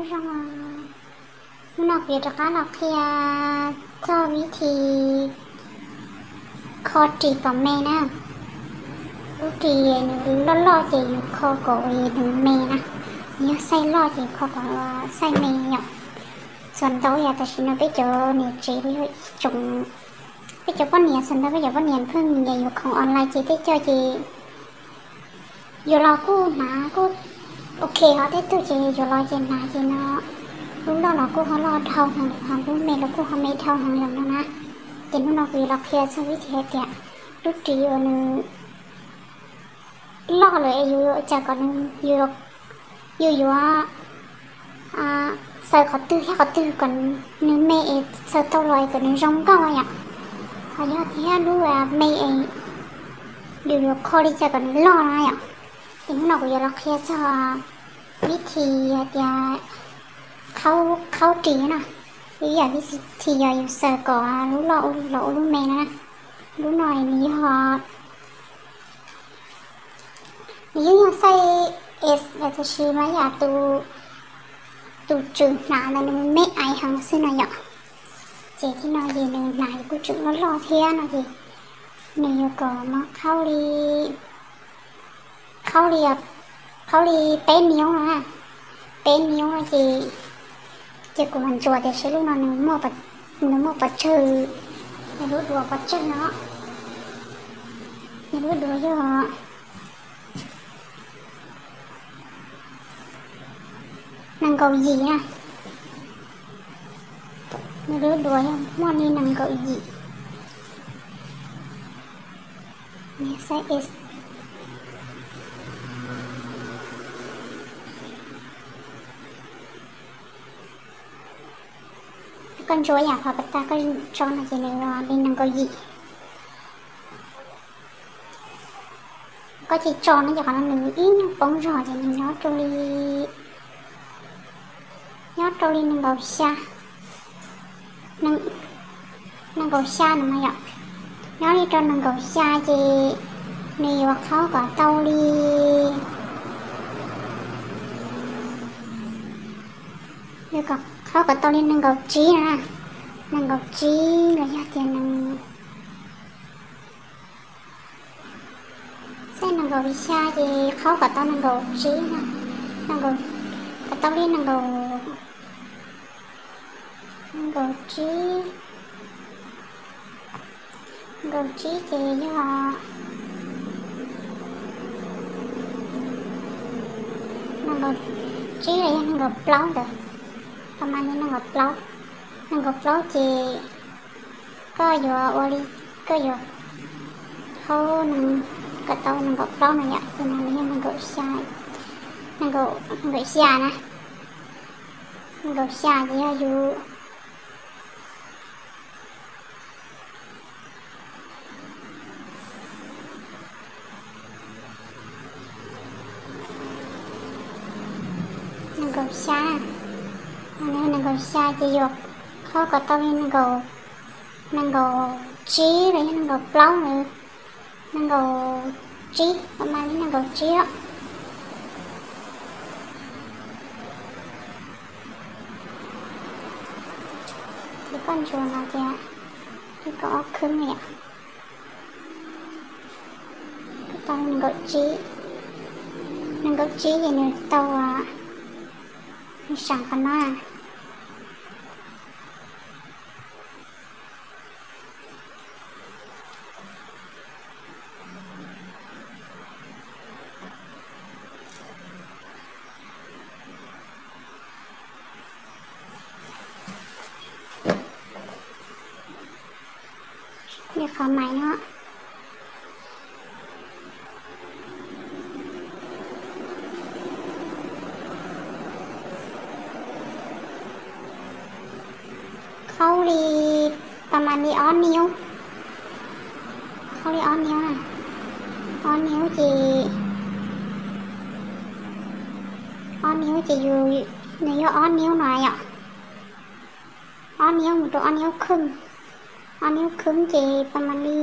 Zoo, hnub no kuv yuav rov qab los qhia txog vib thi kho ris kom me na. Lub ris nws loj loj ces yus kho kom nws me na, yog xaij loj ces kho kom xaij me yom. Txhua ntau yam tam sim no peb cov niam tsev los yog ib tsoom, peb cov poj niam txhua ntau, peb cov poj niam pheej nyiam yuav khoom online ces tej co ces yuav los kuj hnav kuj ok, ho tej tug ces yuav los ces hnav ces no lub loj los kuj ho loj dhau heev lawm, ho lub me los kuj ho me dhau heev lawm no na. Ces hnub no kuv yuav los qhia txog vib thi hais tias lub ris uas nws loj lawm es yus yuav ua cas kom nws, yus yuav xaws qhov twg thiab qhov twg kom nws me es xaws tau los es kom nws zoo nkauj yom. Ho yog thiab lub me es yus yuav kho li cas kom nws loj no yom. Ces hnub no kuv yuav los qhia txog vib thi hais tias qhaub ris no, ib yam vib thi yog yus xaws kom lub loj los ua lub me no na. Lub no nws yog, nws yeej yog xaij S, tab sis mas yam tus tswv hnav ntawd nws me ais heev xwb no yom. Ces tib no ces nws hnav kuj tseem loj loj thiab no ces nws yuav kom muab qhaub li, qhaub li, qhaub li peb niub no na. Peb niub no ces, ces kuv mam ntsuas tias seb lub no nws muaj pov tsawg, nws lub duav pov tsawg no. Nws lub duav yog nees nkaum yim na. Nws lub duav yog muaj li nees nkaum yim. Xaib S. Koj ntsuas yam qhov pas tas koj tso no ces nws li nees nkaum yim. Koj tsis tso no ces qhov no nws ib nyuag poob zog ces nws nyob rau li, nyob rau li nees nkaum xya, nees nkaum xya no mas yom. Nyob li rau nees nkaum xya ces nws yuav qhaub kom tau li, qhaub kom tau li nees nkaum tsib no na. Nees nkaum tsib los yog tias nws, xaib nees nkaum xya ces qhaub kom tau nees nkaum tsib no, kom tau li nees nkaum, nees nkaum tsib, nees nkaum tsib ces yog nees nkaum tsib los yog nees nkaum plaub ntawd, pab mas li nees nkaum plaub, nees nkaum plaub ces koj yuav ua li, koj yuav qhaub kom tau nees nkaum plaub no yom, ces no nws yog nees nkaum xya, nees nkaum xya na, nees nkaum xya ces yog yus nees nkaum xya, nees nkaum xya ces yuav qhaub kom tau li nees nkaum, nees nkaum tsib los yog nees nkaum plaub na, nees nkaum tsib, pab mas li nees nkaum tsib os. Ces koj ntsuas no ces li kaum ob khwb yom. Tau nees nkaum tsib, nees nkaum tsib ces nws tau, nws sav qhov no. Li qhov mais no qhaub li, pab mas li ob niub, qhaub li ob niub na, ob niub ces, ob niub ces yus, nws yog ob niub no yom, ob niub mus rau ob niub khwb, ob niub khwb ces pab mas li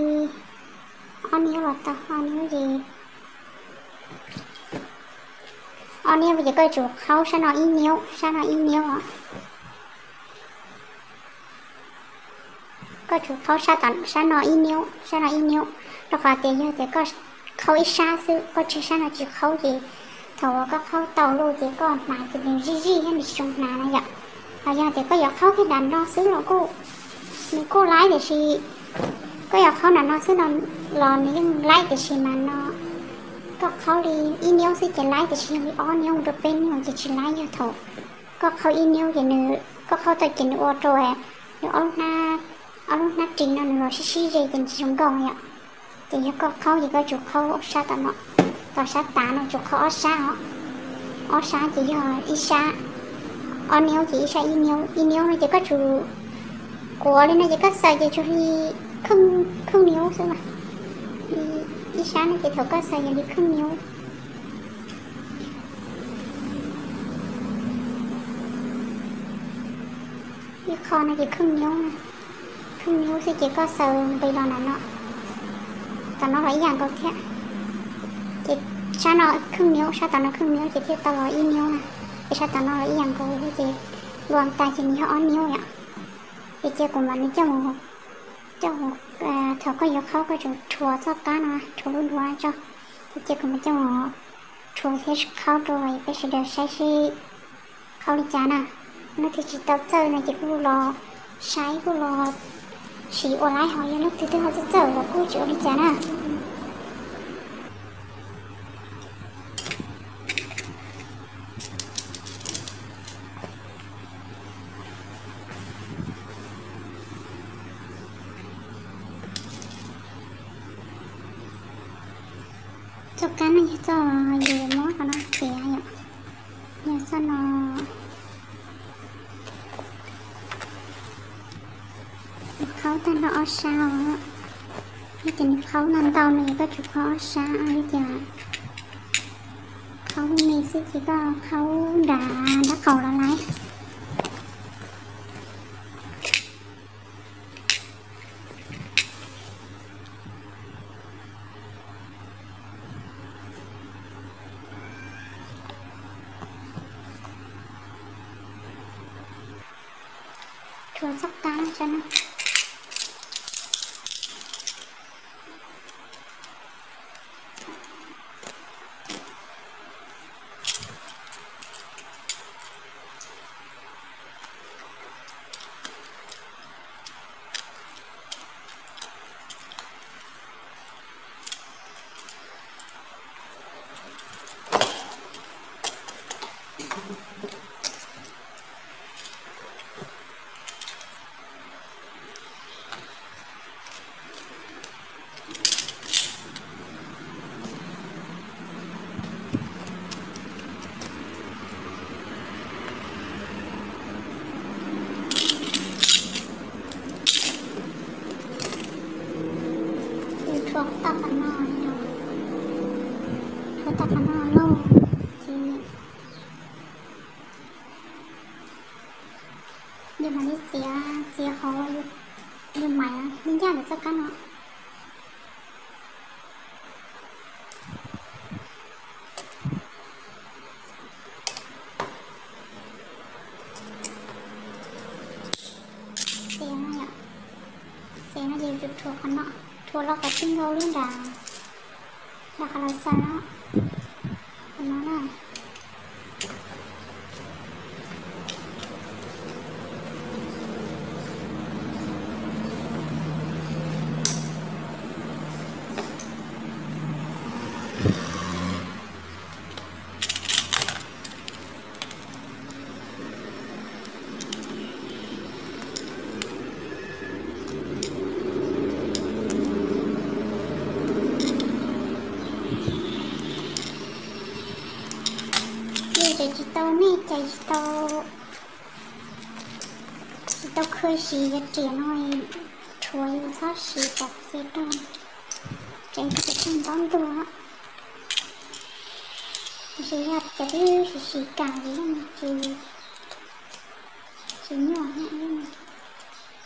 ob niub los tau ob niub ces Ob niub ces koj tsum qhaub sab no ib niub, sab no ib niub os. Koj tsum qhaub sab no ib niub, sab no ib niub, rau qhov tias yog tias koj qhaub ib sab xwb, koj tseg sab no tsis qhaub ces thaum uas koj qhaub tau lawm ces koj hnav ces nws zij zij thiab nws tsis zoo hnav na yom. Ho yog tias koj yuav qhaub kiag nram no xwb los kuj, nws kuj laib tiam sis koj yuav qhaub nram no xwb no los nws yeej laib tiam sis mas no koj qhaub li ib niub xwb ces laib tiam sis yog li ob niub rau peb niub ces tsis laib. Yog thaum koj qhaub ib niub ces nws, koj qhaub tau ces nws ua rau nws ob lub hnab ris no nws los sib sib ze ces nws tsis zoo nkauj yom. Ces yog koj qhaub ces koj tsum qhaub sab tom no, tom sab tav no tsum qhaub ob sab os. Ob sab ces yog ib sab, ob niub ces ib sab ib niub, ib niub no ces koj tsum kuav li no ces koj xaws ces tsuas li kheej niub xwb mas. Ib sab no ces thaum koj xaws yog li kheej niub. Ib qho no ces kheej niub, kheej niub xwb ces koj xaws nqis los nram no. Tom no los ib yam nkaus thiab. Ces sab no kheej niub, sab tom no kheej niub ces thiaj tau los ib niub na. Ces sab tom no los ib yam nkaus thiab ces luas tas ces nws yog ob niub yom. Ces cia kuv mam li coj mus, coj mus, thaum koj yuav qhaub koj tsum rhuav txoj qab no, rhuav lub duav tso. Ces cia kuv mam coj mus rhuav thiab qhaub rau peb sawv daws saib seb qhaub li cas na. Leej twg tsis tau txawj no ces kuj los saib kuj los sim ua laib, ho yog leej twg twb ho txawj txawj los kuj tsis ua li cas na. Txoj kab no yog txoj yus mob qhov no txiav yom. Yog txoj no, nws qhaub tag nrho ob sab os. Yog tias nws qhaub ntau ntau no ces koj tsum qhaub ob sab, yog tias qhaub me xwb ces koj qhaub nram nraub qaum los lawm. Rhuav txoj kab no tso na. Rhuav tau qhov no, rhuav tau qhov no lauj, ces yus mam li txiav, txiav qhov yus maim li ncaj ntawm txoj kab no. Ces no yom, ces no ces yus rhuav qhov no, rhuav los kom txij nkaus lub nram, nram qhov los xaws no, qhov no na. Yus tseem tsis tau, nej cais tsis tau, tsis tau khw siv cov riam no, rhuav yus txhob siv cov qe rau, tseem tsis tau ntaub ntuag. Tiam sis yog cov twb siv siv kam ces yeej tsis, tsis nyuaj,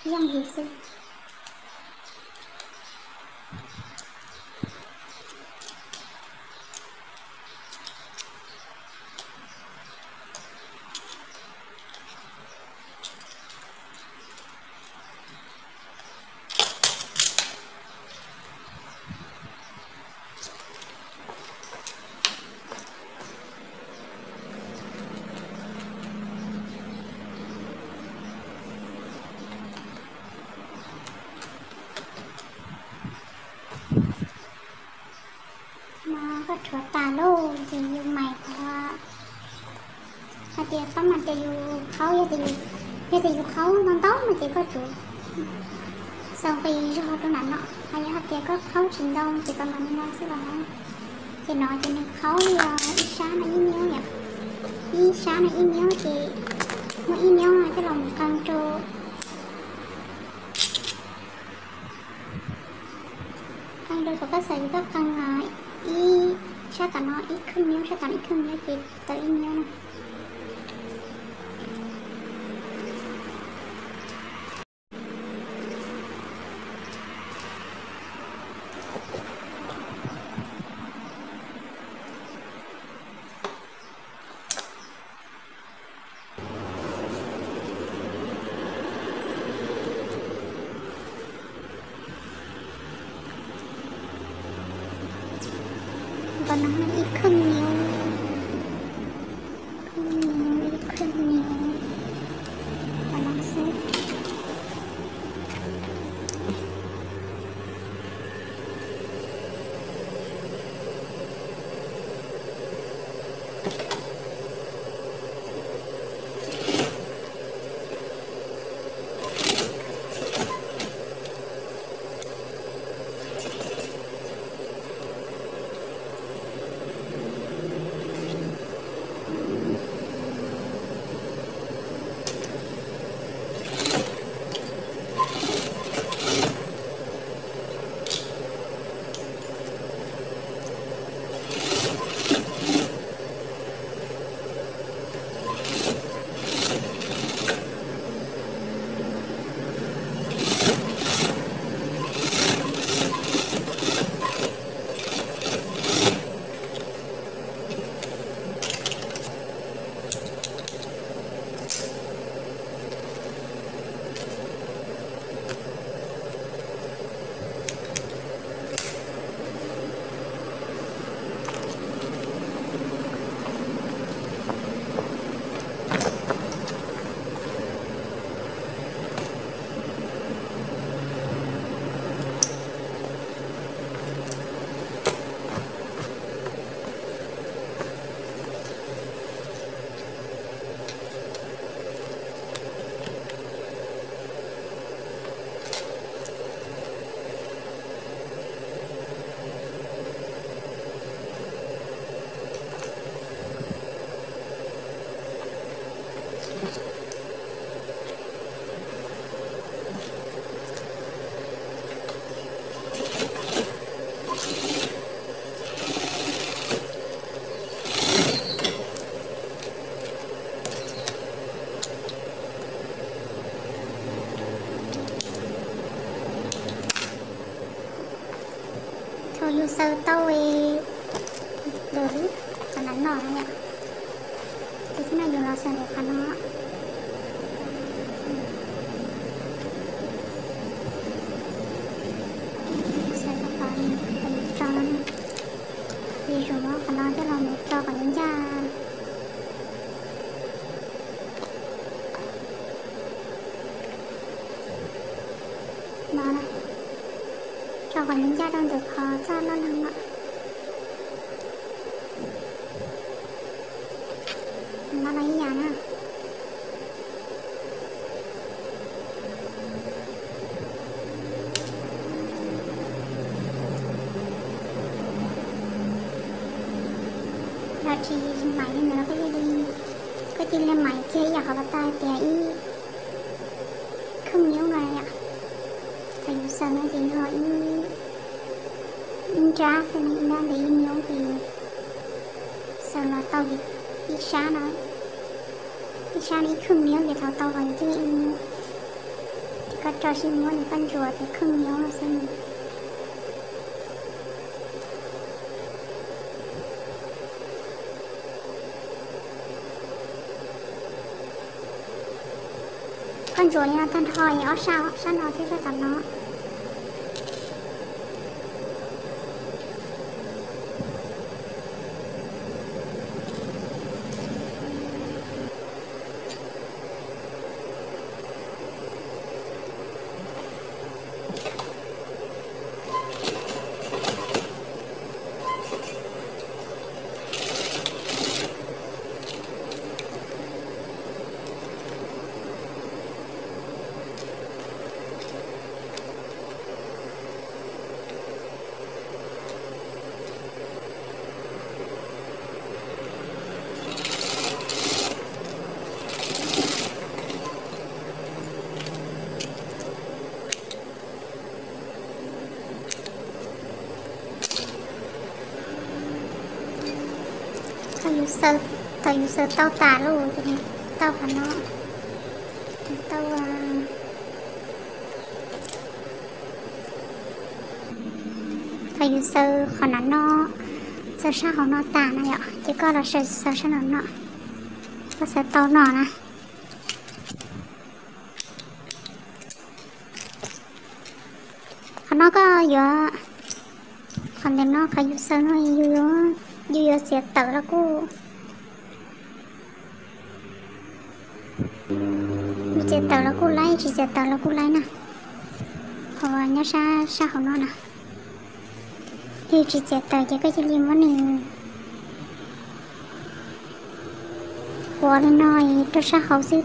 yeej yig xwb. Yuav tas lauj ces yus mais qhov, hais tias pab mas tias yus qhaub, yog tias yus qhaub ntau ntau no ces koj tsum xaws nqi zog rau nram no, ho yog hais tias koj qhaub tsis ntau ces pab mam li no xwb los na. Ces no ces nws qhaub li ib sab no ib miab yom, ib sab no ib miab ces muaj ib miab no coj los mus qee rau, qee rau thaum koj xaws ces koj qee ib sab tom no ib khwb miab, sab tom no ib khwb miab ces tau ib miab no. Nkaus no ib khwb miab, khwb miab, ib khwb miab, nkaus no xwb. Thaum yus xaws tau lawm qhov no no yom, ces tib no yus los xaws ntawm qhov no. Xaws rau qhov, qhov yus tso no, ces yus muab qhov no coj los mus tso kom ncaj. No na, tso kom ncaj rau ntawm qhov txaj loj leeg no. No los ib yam na. Yog tsis maiv li ntawd los koj cia li, koj cia li maiv kiag ib yam qhov pas tas tias ib khwb miab no yom. Thaum yus xaws no ces yog ib, ib nrab xwb, ib nrab ntawm ib miab ces xaws los tau ib sab no, ib sab no ib khwb miab ces thaum tau los ces ib miab. Ces koj tso sib muab ces koj ntsuas ces khwb miab no xwb. Koj ntsuas li no tag nrho es ob sab, ob sab no thiab sab tom no. Thaum yus xaws tau tas lawm ces tau qhov no, tau, thaum yus xaws qhov no no, xaws sab hauv no tas na yom, ces koj los xaws sab no no, koj xaws tau no na. Qhov no koj yuav, qhov ntawm no qhov yus xaws no, yus yuav txiav tawm los kuj, yus txiav tawm los kuj laib, tsis txiav tawm los kuj laib na. Qhov nyob sab, sab hauv no na, yus tsis txiav tawm ces koj cia li muab nws quav li no rau sab hauv xwb.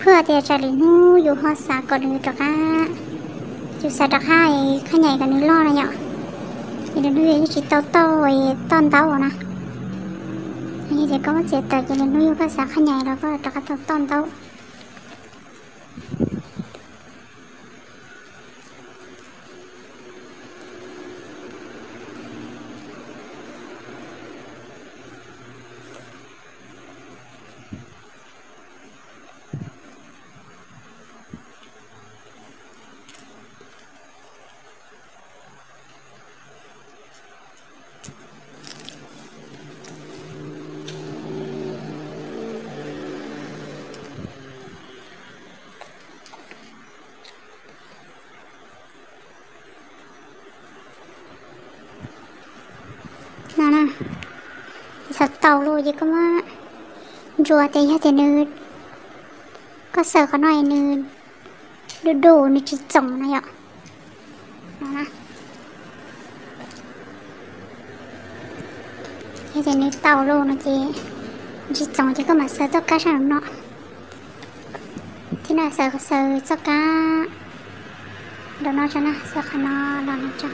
Phwj tias tsam lwm hnub yus ho xav kom nws rov qab, yus xav rov qab khab nyais kom nws loj na yom. Ces lwm hnub yus yeej tsis tau toj, toj ntaub na. Yog tias koj muab txiav tawm ces lwm hnub yus koj xav khab nyais los koj rov qab tau toj ntaub. No na, thaum tau lawm ces koj muab ntsuas tias yog tias nws, koj xaws qhov no nws du du nws tsis txoom na yom. No na, yog tias nws tau lawm no ces tsis txoom ces koj mam xaws txoj kab sab no no. Thib no xaws, xaws txoj kab nraum no tso na, xaws qhov no los no tso.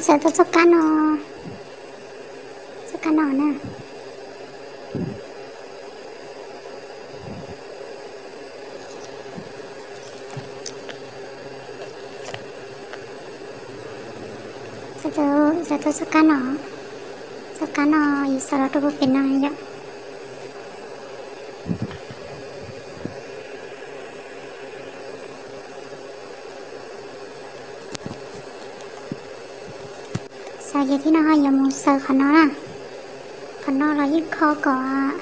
Xaws tau txoj kab no, txoj kab no na. Xaws tau txoj kab no, txoj kab no yus xaws los rau puag pem no yom. Xaws ces thib no ho yuav mus xaws qhov no na. Qhov no los yeej kho kom,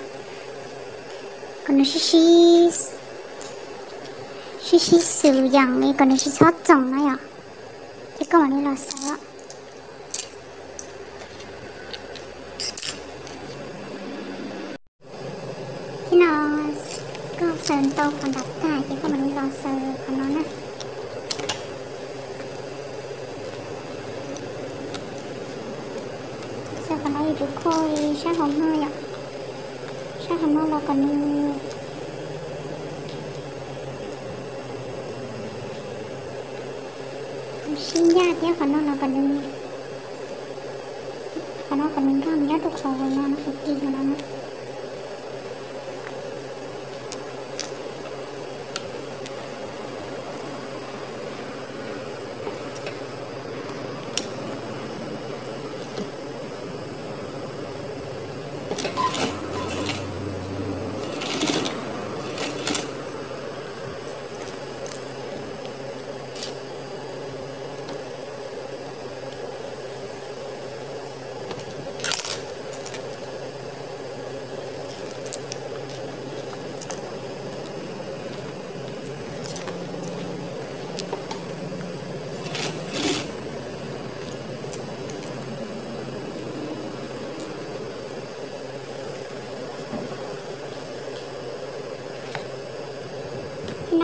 kom nws sib sib, sib sib xws yees li kom nws tsis txhob txoom na yom. Ces koj mam li los xaws. Thib no koj xaws tau qhov nram tag ces koj mam li los xaws qhov no na. Xaws qhov no yuav tsum kho li sab hauv no yom. Sab hauv no los kom nws sib ncaj thiab qhov no los kom nws, qhov no kom nws nkag mus nyob rau qhov no, qhov kis no na.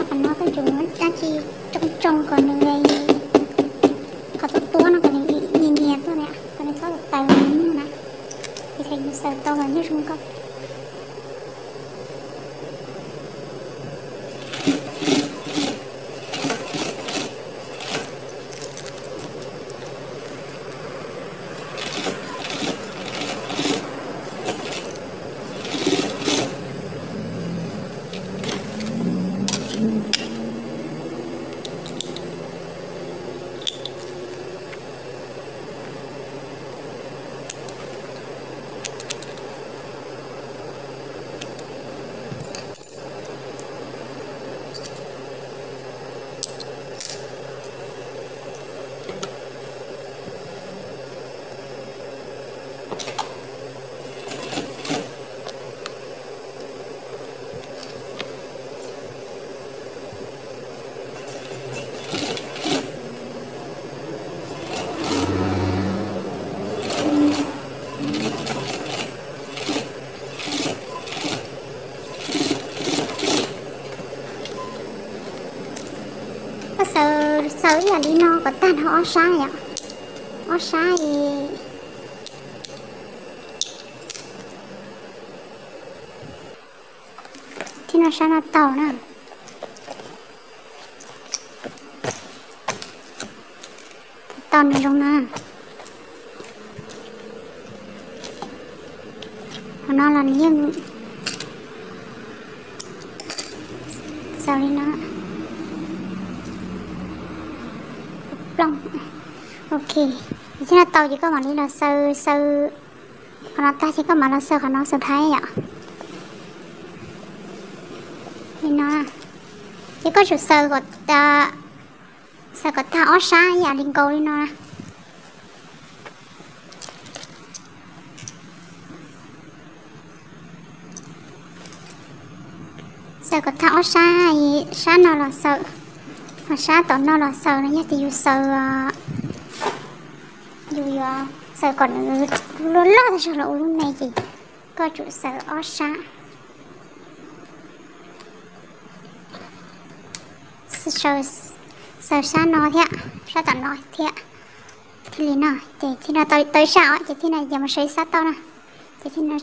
Qhov no koj yuav muab dab tsi tsoo tsoo kom nws, qhov tuab tuab no kom nws nyias nyias tuaj na, kom nws txhob tawv nws muag na. Ces thaum yus xaws tau los yeej zoo nkauj. Koj xaws, xaws ib yam li no kom tag nrho ob sab yom. Ob sab es thiab no sab no tau na. Tau nws zoo na. Qhov no los nws yeej xaws li no. Plooj. Ok, thiab no tau ces koj mam li los xaws, xaws qhov no tag ces koj mam los xaws qhov no xaws thaiv yom. Li no, ces koj tsum xaws kom, xaws kom tag ob sab ib yam li nkaus li no. Xaws kom tag ob sab, sab no los xaws, ho sab tom no los xaws no yog tias yus xaws, yus yuav xaws kom nws loj loj tag zog los ua lub me ces koj tsum xaws ob sab. Xaws sab no thiab sab tom no thiab. Thiaj li no ces thiaj no tau ib sab os, ces thiaj no ces mus xaws ib sab tau na. Ces thiaj no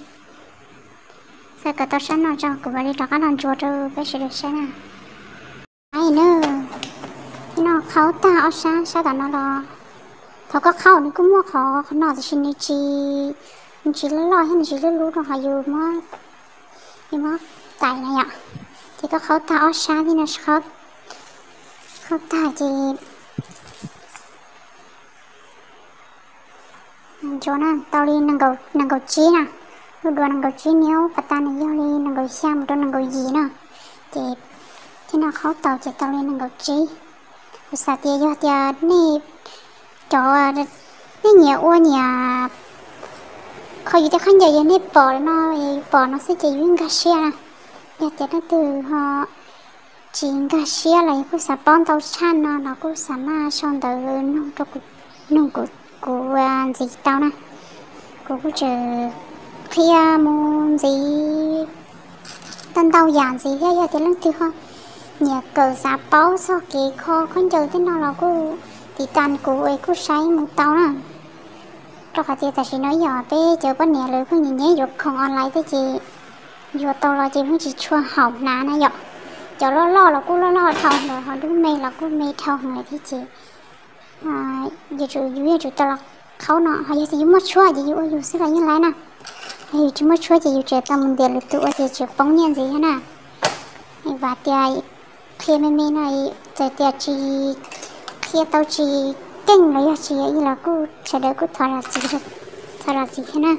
xaws kom tau sab no tso, kuv mam li rov qab los ntsuas rau peb sawv daws saib na. Thiaj no qhaub tag ob sab, sab tom no los, thaum koj qhaub nws kuj muaj qhov, qhov no tiam sis nws tsis, nws tsis loj loj thiab nws tsis lub lub rau qhov yus muab, yus muab tais na yom. Ces koj qhaub tag ob sab thiab no, qhaub tag ces ntsuas na, tau li nees nkaum tsib na. Lub duav nees nkaum tsib niab pas tas nws yog li nees nkaum xya mus rau nees nkaum yim na. Ces thiaj no qhaub tau ces tau li nees nkaum tsib. Kuv xav tias yog tias nej cov, nej nyiam ua nyiam kho yus tej khaub ncaws, yog nej pom no, pom no xwb ces yus nkag siab na. Yog tias leej twg ho tsis nkag siab los yog kuj xav paub ntau tshaj no los kuj xav maj sau ntawv nug rau kuv, nug kuv, kuv ntxiv tau na. Kuv kuj tseem qhia mus ntxiv tau ntau yam ntxiv thiab. Yog tias leej twg ho nyiam kawm xav paub txog kev kho khaub ncaws tej no los kuj tiv tas kuv es kuj saib mus tau na. Rau qhov tias tam sim no yog peb cov poj niam lawv pheej nyiam nyiam yuav khoom online thiab ces yuav tau los ces pheej tsis tshua haum hnav na yom. Cov loj loj los kuj loj loj dhau lawm, ho lub me los kuj me dhau lawm thiab ces yuav tsum, yus yuav tsum tau los qhaub no, ho yog tias yus muaj tshuab ces yus ua yus xwb los yeej laib na. Yog yus tsis muaj tshuab ces yus tseem tau mus ntiav lwm tus ua ces tseem poob nyiaj ntxiv thiab na. Vam tias qhia me me no, txawm tias tsis, qhia tau tsis keej los yog tsis ib los kuj sawv daws kuj thov zam txim thiab na.